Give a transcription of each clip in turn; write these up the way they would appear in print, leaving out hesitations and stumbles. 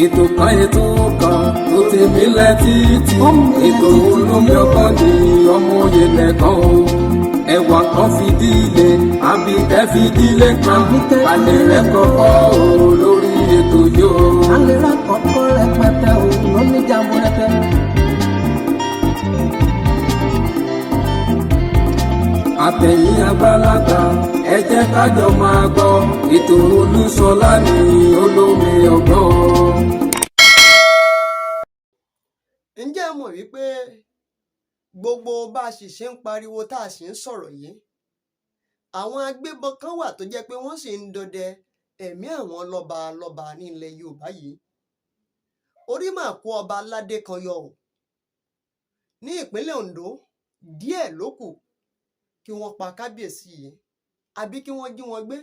Ètò kan, ètò kan tó ti mílẹ̀ títì. Ètò Olómi Ọgbọ́n ní ọmọ òye lẹ́kàn o. Ẹwà kan fìdílé àbíkẹ́ fìdílé kan alẹ́ rẹ̀ kọ́kọ́ o lórí ètò yóò. Alẹ́ kọ̀ọ̀kan rẹpẹtẹ o lóní jàmbúrẹ́tẹ́. Àtẹ̀yìn àgbàlagbà, ẹ jẹ́ ká jọ máa gbọ́ ètò Olúṣọlá ní Olómi Ọgbọ́n. Ǹjẹ́ ẹ mọ̀ wípé gbogbo bá a sì ṣe ń pariwo tá a sì ń sọ̀rọ̀ yìí, àwọn agbébọn kan wà tó jẹ́ pé wọ́n sì ń dọdẹ ẹ̀mí àwọn lọ́ba lọ́ba ní ilẹ̀ Yorùbá yìí? Orí mà kó ọba aládé kan yọ ò ní ìpínlẹ̀ Ondo. Díẹ̀ ló kù kí wọ́n pa kábíyèsí yìí àbí kí wọ́n jí wọn gbé.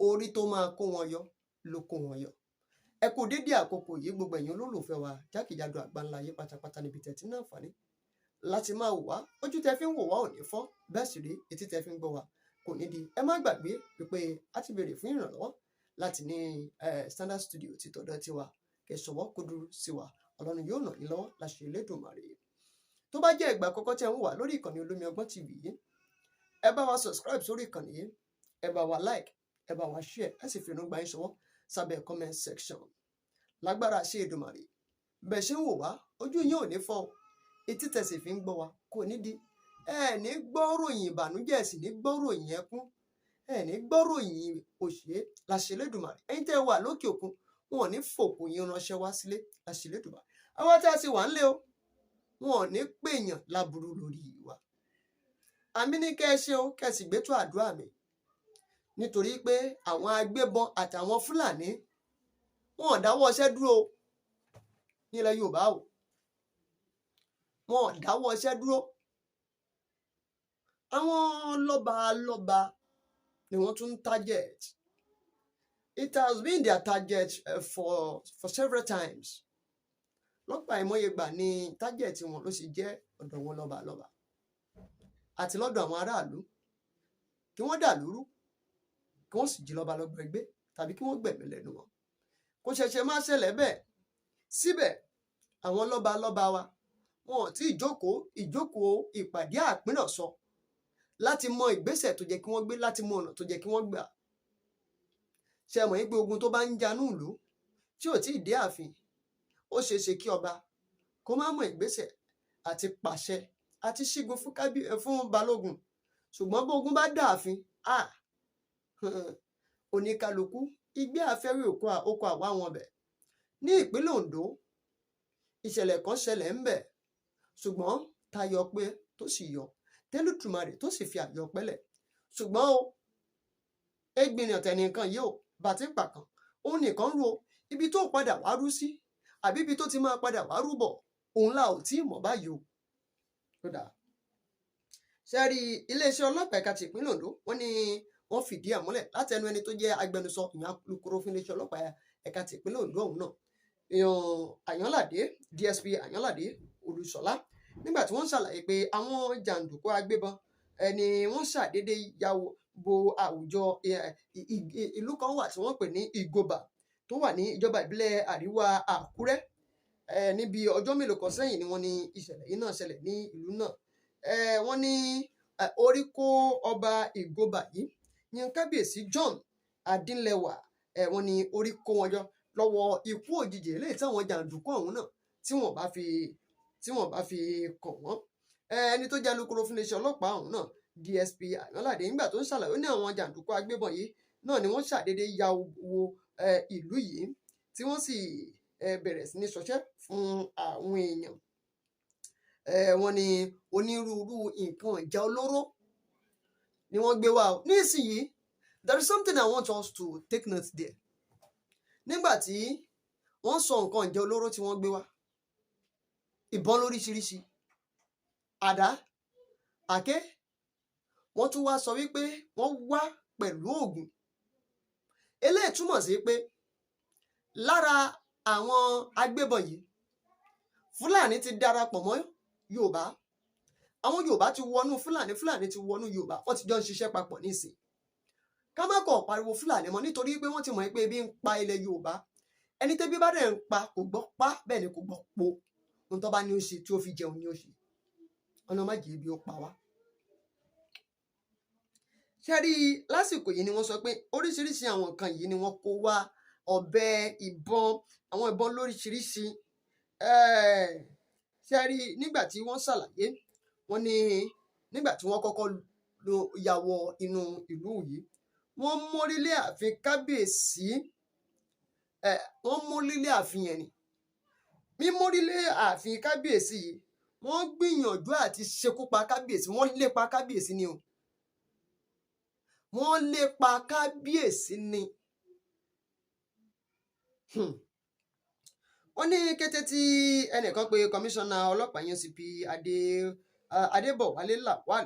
Orí tó máa kó wọn yọ ló kó wọn yọ. Ẹ kú dédé àkókò yìí, gbogbo ẹ̀yin olólùfẹ́ wa jákèjádò àgbáńlá ayé pátápátá níbi tẹ̀tí náà àǹfààní láti máa wò wá. Ojú tẹ fi ń wò wá ò ní fọ́, bẹ́ẹ̀ sì rí etí tẹ fi ń gbọ́ wá kò ní di. Ẹ má gbàgbé wípé a ti béèrè fún ìrànlọ́wọ́ láti ní standard studio ti tọ̀dọ̀ tiwa. Kẹsọ̀wọ́ kúdúrú sí wa, Ọlọ́run yóò ràn yín lọ́wọ́ láṣẹ Elédùmarè. Tó bá jẹ́ ìgbà àkọ́kọ́ tí ẹ ń wà lórí ìkànnì Olómi Ọgbọ́n TV yìí, ẹ bá wa subscribe sórí ìkànnì yìí, ẹ bá wa like, ẹ bá wa share, ẹ sì fi èròǹgbà yín ṣọwọ́ sábẹ́ comment section. Lágbára ṣe Èdùmàrè, bẹ́ẹ̀ ṣe ń wò wá, ojú yín ò ní fọ́, etí tẹ̀sí fi ń gbọ́ wa kò ní di. Ẹ ní gbọ́ ròyìn ìbànújẹ́, ẹ sì ní gbọ́ ròyìn ẹkún, ẹ ní gbọ́ ròyìn òṣè láṣẹ Elédùmarè. Ẹ̀yin tẹ́ wà lókè òkun, wọn ò ní fòkù yín ránṣẹ́ wá sílé láṣẹ Elédùmarè. Àwọn tá a sì wà ńlé o, wọn ò ní pèèyàn láburú lórí wa. Àmì ní kẹ́ ẹ ṣe o, kẹ́ ẹ sì gbé tó àdúrà mi, nítorí pé àwọn agbébọn àtàwọn Fúlàní, wọn ò dáwọ́ iṣẹ́ dúró nílẹ̀ Yorùbá o. Wọn ò dáwọ́ iṣẹ́ dúró. Àwọn lọ́ba lọ́ba ni wọ́n tún ń target. It has been their target for several times. Lọ́pọ̀ àìmọye gbà ní target wọn ló sì jẹ́ ọ̀dọ̀ wọn lọ́ba lọ́ba àti lọ́dọ̀ àwọn aráàlú, kí wọ́n dà lúrú, kí wọ́n sì jí lọ́ba lọ́gbọ̀n gbé tàbí kí wọ́n gbẹ̀mí lẹ́nu wọn. Kò ṣẹ̀ṣẹ̀ máa ṣẹlẹ̀ bẹ́ẹ̀. Síbẹ̀, àwọn lọ́ba lọ́ba wa, wọn ò tí ì jókòó ìjókòó ìpàdé àpínrọ̀sọ láti mọ ìgbésẹ̀ tó jẹ́ kí wọ́n gbé, láti mọ ọ̀nà tó jẹ́ kí wọ́n gbà. Ṣe mọ̀ pé ogun tó bá ń janú ìlú tí ò tí ì dé ààfin, ó ṣeé ṣe kí ọba kó má mọ ìgbésẹ̀ àti pàṣẹ àti ṣígun fún balógun. Ṣùgbọ́n bógun bá dé ààfin, oníkálukú ìgbé àfẹ́rí oko àwa wọn bẹ̀. Ní ìpínlẹ̀ Ondo, ìṣẹ̀lẹ̀ kan ṣẹlẹ̀ ń bẹ̀, ṣùgbọ́n tayọ pé tó sì yọ tẹ́lùtùmarè tó sì fi àyọ pẹ́lẹ̀. Ṣùgbọ́n o, ẹgbìnrin ọ̀tẹ̀ nìkan yìí ò bàtí pàkàn, òun nìkan ń ro ibi tó padà wá rú sí àbí ibi tó ti máa padà wá rú bọ̀, òun la ò tí ì mọ̀ báyìí o. Ó dáa. Ṣe rí iléeṣẹ́ ọlọ́pàá ẹ̀ka ti ìpínlẹ̀ Ondo, wọ́n ní wọ́n fìdí ẹ̀ múlẹ̀ láti ẹnu ẹni tó jẹ́ agbẹnusọ, ìyẹn alukoro fún iléeṣẹ́ ọlọ́pàá ẹ̀ka ti ìpínlẹ̀ Ondo ọ̀hún náà, ìyẹn Àyànládé, DSP Àyànládé Olúṣọlá, nígbà tí wọ́n ṣàlàyé pé àwọn jàǹdùkú agbébọn ẹni wọ́n ṣàdédé ya bo àwùjọ ìlú kan wà tí wọ́n pè ní Ìgòbà, tó wà ní ìjọba ìbílẹ̀ Àríwá Àkúrẹ́. Níbi ọjọ́ mélòó kan sẹ́yìn ni wọ́n ní ìṣẹ̀lẹ̀ yìí náà ṣẹlẹ̀ ní ìlú náà. Wọ́n ní orí kó ọba Ìgòbà yìí ní, Kábíyèsí John Adínlẹ́wà. Wọ́n ní orí kó wọn yọ lọ́wọ́ ikú òjijì eléyìí tí àwọn jàǹdùkú ọ̀hún náà tí wọ́n bá fi kàn wọ́n. Ẹni tó jẹ́ alukoro fún iléeṣẹ́ ọlọ́pàá ọ̀hún náà, DSP Àyànládé, nígbà tó ń ṣàlàyé, ó ní àwọn jàǹdùkú agbébọn yìí náà ni wọ́n ṣàdédé ya wo ìlú yìí, tí wọ́n sì bẹ̀rẹ̀ sí ní ṣọṣẹ́ fún àwọn èèyàn. Wọ́n ní onírúurú nǹkan ìjà olóró ni wọ́n gbé wá o. Nísìnyìí, there is something I want us to take note there. Nígbà tí wọ́n sọ nǹkan ìjà olóró tí wọ́n gbé wá, ìbọn lóríṣiríṣi, àdá, àké, wọ́n tún wá sọ wípé wọ́n wá pẹ̀lú oògùn. Eléyìí túmọ̀ sí pé lára àwọn agbébọn yìí, Fúlàní ti darapọ̀ mọ́ Yorùbá, àwọn Yorùbá ti wọnú Fúlàní, Fúlàní ti wọnú Yorùbá, wọ́n ti jọ ń ṣiṣẹ́ papọ̀ nísìn. Ká má kọ̀ pariwo Fúlàní mọ́, nítorí pé wọ́n ti mọ̀ pé ebi ń pa ilẹ̀ Yorùbá. Ẹni tẹ́bí bá dẹ̀ ń pa kò gbọ́ pa, bẹ́ẹ̀ ni kò gbọ́ po. Ohun tó bá ní ó ṣe tí ó fi jẹun ní ó ṣe. Ọ̀nà má jẹ́ ibi ó pa wá. Ṣé rí i, lásìkò yìí ni wọ́n sọ pé oríṣiríṣi àwọn nǹkan yìí ni wọ́n kó wá: ọ̀bẹ, ìbọn, àwọn ìbọn lóríṣiríṣi. Ṣé rí i, nígbà tí wọ́n ṣàlàyé, wọ́n ní nígbà tí wọ́n kọ́kọ́ lo ya wọ inú ìlú yìí, wọ́n mórílé ààfin kábíyèsí. Wọ́n mórílé ààfin yẹn ni. Mímórílé ààfin kábíyèsí yìí, wọ́n gbìyànjú àti ṣekú pa kábíyèsí. Wọ́n lépa kábíyèsí ni o, wọ́n lépa kábíyèsí ni. Wọ́n ní kété tí ẹnìkan pe kọmíṣánná ọlọ́pàá yẹn, CP Adébọ̀wálé Lawal,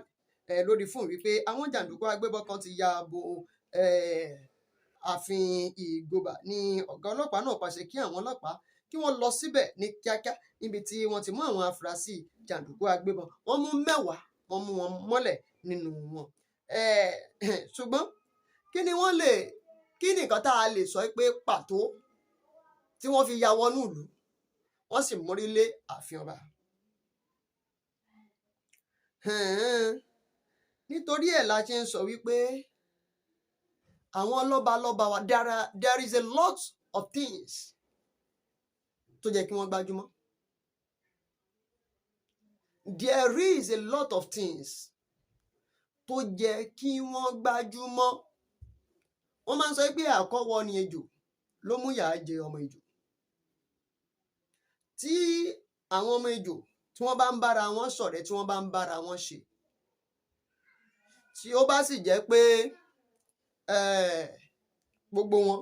lórí fóònù wípé àwọn jàǹdùkú agbébọn kan ti ya bo ààfin Ìgbòbà ní, ọ̀gá ọlọ́pàá náà pàṣẹ kí àwọn ọlọ́pàá kí wọ́n lọ síbẹ̀ ní kíákíá, níbi tí wọ́n ti mú àwọn afurasí jàǹdùkú agbébọn. Wọ́n mú 10, wọ́n mú wọn mọ́lẹ̀ nínú wọn. Ṣùgbọ́n kí ni nǹkan tá a lè sọ pé pàtó tí wọ́n fi ya wọnú ìlú, wọ́n sì mórí lé ààfin ọba? Nítorí ẹ̀ la ṣe ń sọ wípé àwọn lọ́balọ́ba wa, there is a lot of things tó jẹ́ kí wọ́n gbájúmọ́. There is a lot of things tó jẹ́ kí wọ́n gbájúmọ́. Wọ́n máa ń sọ pé àkọ́wọ́ ni ejò ló mú yàá jẹ ọmọ ejò. Tí àwọn ọmọ ejò tí wọ́n bá ń bára wọn ṣọ̀rẹ́, tí wọ́n bá ń bára wọn ṣe, tí ó bá sì jẹ́ pé gbogbo wọn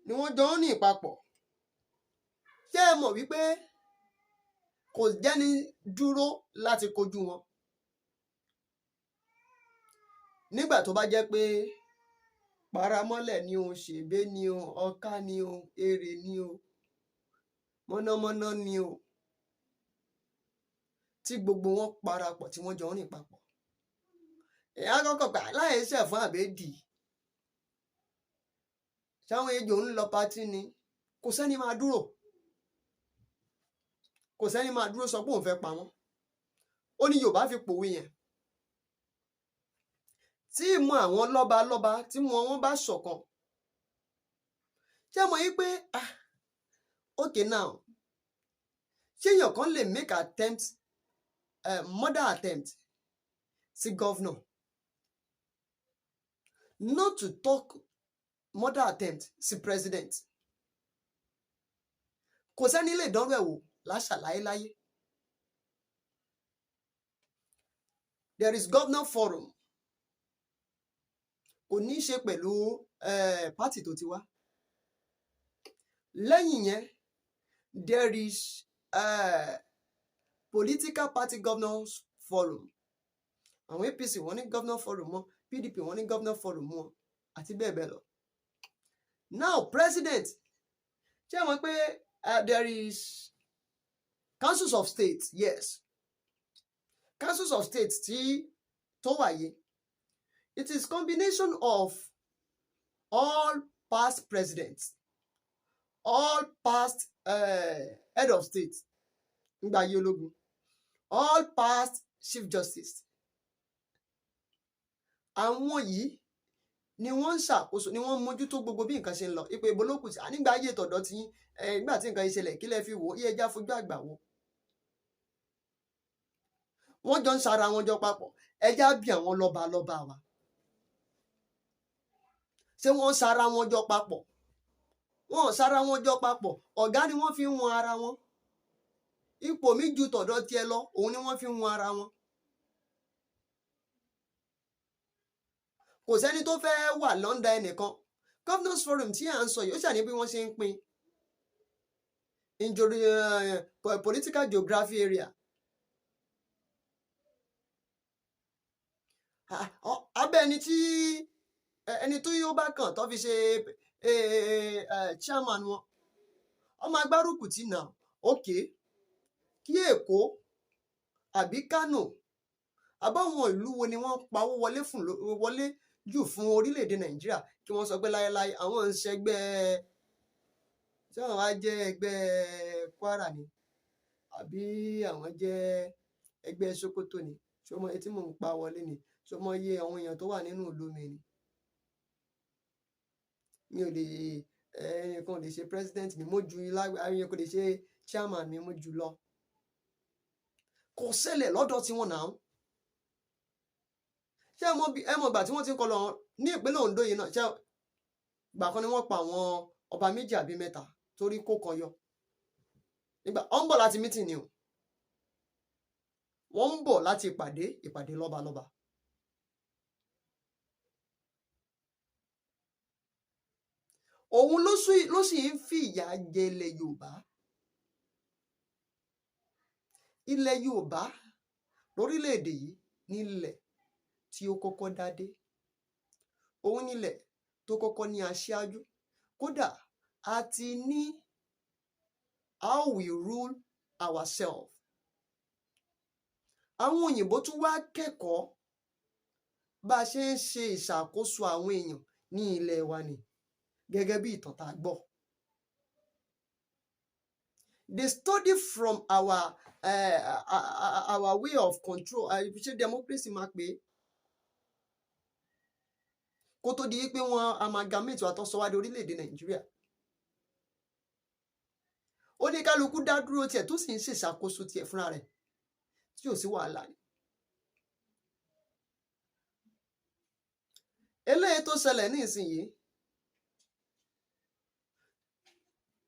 ni wọ́n jọ ń rìn papọ̀, ṣé ẹ mọ̀ wípé kò jẹ́ni dúró láti kojú wọn? Nígbà tó bá jẹ́ pé paramọ́lẹ̀ ni o, ṣèbé ni o, ọká ni o, erè ni o, mọ̀nàmọ́ná ni o, tí gbogbo wọn parapọ̀, tí wọ́n jọ ń rìn papọ̀, èèyàn á kọ́kọ́ gbà láì ṣẹ̀fún àbẹ́dì sáwọn ejò ń lọ party ni. Kò sẹ́ni máa dúró, kò sẹ́ni máa dúró sọ pé òun fẹ́ pa wọ́n. Ó ní Yorùbá fi pòwe yẹn. Tí ìmọ̀ àwọn lọ́ba lọ́ba tí mọ̀ wọ́n bá ṣọ̀kan, ṣé mọ̀ yí pé, ah, okay, now, ṣé èèyàn kan lè make attempt, murder attempt sí governor, not to talk murder attempt sí president? Kò sẹ́ni lè dánrú ẹ̀ wò láṣà láyéláyé. There is governor forum. Kò ní í ṣe pẹ̀lú party tó ti wá. Lẹ́yìn yẹn, there is political party governors forum. Àwọn APC wọ́n ní governor forum wọn, PDP wọ́n ní governor forum wọn, àti bẹ́ẹ̀ bẹ́ẹ̀ lọ. Now, president, ṣé ẹ mọ̀ pé there is councils of state? Yes, councils of state tí tó wà yìí, it is combination of all past presidents, all past head of state nígbà ayé ológun, all past chief justice. Àwọn yìí ni wọ́n ń ṣàkóso, ni wọ́n ń mójútó gbogbo bí nǹkan ṣe ń lọ. Ipò ìbò ló kù sí nígbà ayé tọ̀dọ̀ tí nígbà tí nǹkan yìí ṣẹlẹ̀, kí lẹ fi wò ó? Iye ẹja fojú àgbà wò. Wọ́n jọ ń ṣara wọn jọ papọ̀. Ẹja bí àwọn lọ́ba lọ́ba wa, ṣé wọ́n ń ṣara wọn jọ papọ̀? Wọ́n ò ṣara wọn jọ papọ̀. Ọ̀gá ni wọ́n fi ń wọn ara wọn. Ipò mi ju tọ̀dọ̀ tiẹ̀ lọ, òun ni wọ́n fi ń wọn ara wọn. Kò sẹ́ni tó fẹ́ wà lọ́ndà ẹnìkan. Governors forum tí à ń sọ yìí, ó ṣàní bí wọ́n ṣe ń pín injury political geography area. Abẹ́ ẹni tí ẹni tó yóò bá kàn tó fi ṣe chairman wọn, ọmọ agbárùkù tí nà ókè kí Èkó àbí Kánò àbáwọn ìlú wo ni wọ́n pawó wọlé fún wọlé jù fún orílẹ̀-èdè Nàìjíríà, kí wọ́n sọ pé láéláé àwọn ń ṣẹgbẹ́. Ṣé àwọn wá jẹ́ ẹgbẹ́ Kwara ni àbí àwọn jẹ́ ẹgbẹ́ Sokoto ni? Ṣé o mọ iye tí mò ń pa wọlé ni? Ṣé o mọ iye àwọn èèyàn tó wà nínú ìlú mi ni? Mi ò lè, ẹnìkan ò lè ṣe president mi, mo ju ẹnìkan kò lè ṣe chairman mi, mo jù lọ. Kò ṣẹlẹ̀ lọ́dọ̀ tiwọn náà. Ṣé ẹ mọ bí ẹ mọ ìgbà tí wọ́n ti ń kọlu àwọn ní ìpínlẹ̀ Ondo yìí náà? Ṣé ìgbà kan ni wọ́n pa àwọn ọba méjì àbí mẹ́ta torí kó kan yọ nígbà wọ́n ń bọ̀ láti meeting ni o. Wọ́n ń bọ̀ láti ìpàdé lọ́balọ́ba. Òun ló sì ń fìyà jẹ ilẹ̀ Yorùbá. Ilẹ̀ Yorùbá lórílẹ̀‐èdè yìí nílẹ̀ tí ó kọ́kọ́ dádé. Òun nílẹ̀ tó kọ́kọ́ ní aṣáájú. Kódà a ti ní how we rule ourselves. Àwọn òyìnbó tún wá kẹ́kọ̀ọ́ bá a ṣe ń ṣe ìṣàkóso àwọn èèyàn ní ilẹ̀ wa ni, gẹ́gẹ́ bí ìtàn tá a gbọ́. They study from our way of control. Ṣé democracy máa pè é? Kó tó di pé wọ́n amalgamate wa tó sọ wá di orílẹ̀-èdè Nàìjíríà. Ó ní kálukú dá dúró tiẹ̀ tó sì ń ṣèṣàkóso tiẹ̀ fúnra rẹ̀ tí ò sí wàhálà ni. Eléyìí tó ṣẹlẹ̀ ní ìsinyìí,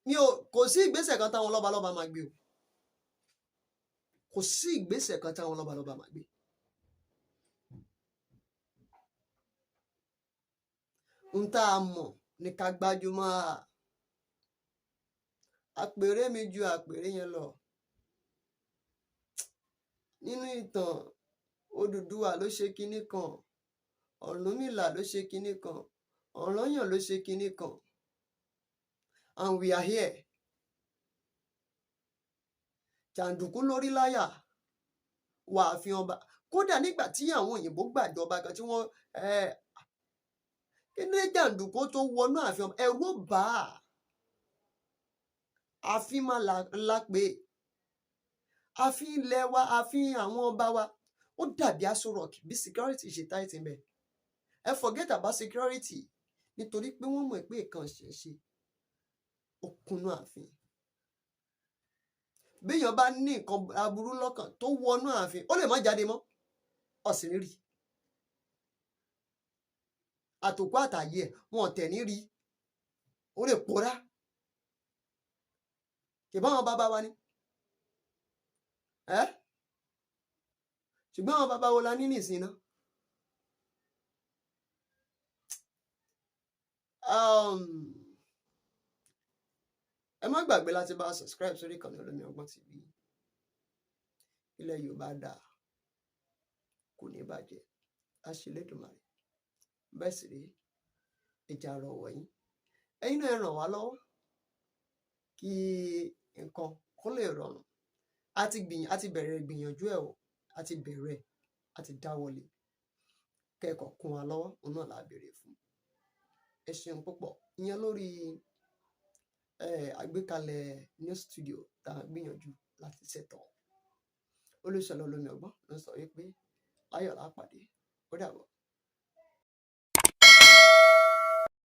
mi ò kò sí ìgbésẹ̀ kan táwọn lọ́balọ́ba máa gbé o. Kò sí ìgbésẹ̀ kan táwọn lọ́balọ́ba máa gbé. N tá a mọ̀ ní ká gbájúmọ́. Àpèrè mi ju àpèrè yẹn lọ. Nínú ìtàn, Odùduwà ló ṣe kinní kan, Ọ̀rúnmìlà ló ṣe kinní kan, Ọ̀rànyàn ló ṣe kinní kan. And we are here. Jàǹdùkú lórí láyà wà àfihàn ọba. Kódà nígbà tí àwọn òyìnbó gbàjọba kan tí wọ́n kí ní jàǹdùkú tó wọnú ààfin ọba, ẹ̀rù bà á. Ààfin máa la pé ààfin ilẹ̀ wa, ààfin àwọn ọba wa, ó dàbí Aso Rock bí security ṣe tight ń bẹ̀. Ẹ forget about security nítorí pé wọ́n mọ̀ pé nǹkan ṣẹ̀ṣe ó kúnnú ààfin. Béèyàn bá ní nǹkan aburú lọ́kàn tó wọnú ààfin, ó lè má jáde mọ́, ọ̀sìn rí àtòkú àtàyè ẹ̀ wọn ò tẹ̀ ní rí, ó lè pòórá. Ṣùgbọ́n àwọn bàbá wa ni ẹ́, ṣùgbọ́n àwọn bàbá wo la ní nìsín náà? Ẹ má gbàgbé láti bá a subscribe sórí ìkànnì Olómi Ọgbọ́n TV. Ilẹ̀ Yorùbá dáa, kò ní bàjẹ́, á ṣe Elédùmarè. Bẹ́ẹ̀ sì rí ìjà rọ̀wọ̀ yín. Ẹ̀yin náà ẹ ràn wá lọ́wọ́ kí nǹkan kó lè rọrùn. A ti bẹ̀rẹ̀ ìgbìyànjú ẹ̀ o, a ti bẹ̀rẹ̀, a ti dáwọ́lé. Kẹ́kọ̀ọ́ kún wa lọ́wọ́, òun náà la béèrè fún. Ẹ ṣeun púpọ̀. Ìyẹn lórí àgbékalẹ̀ new studio tá a gbìyànjú láti set up. Olúṣọlá Olómi Ọgbọ́n ló ń sọ wípé láyọ̀ la pàdé. Ó dàbọ̀.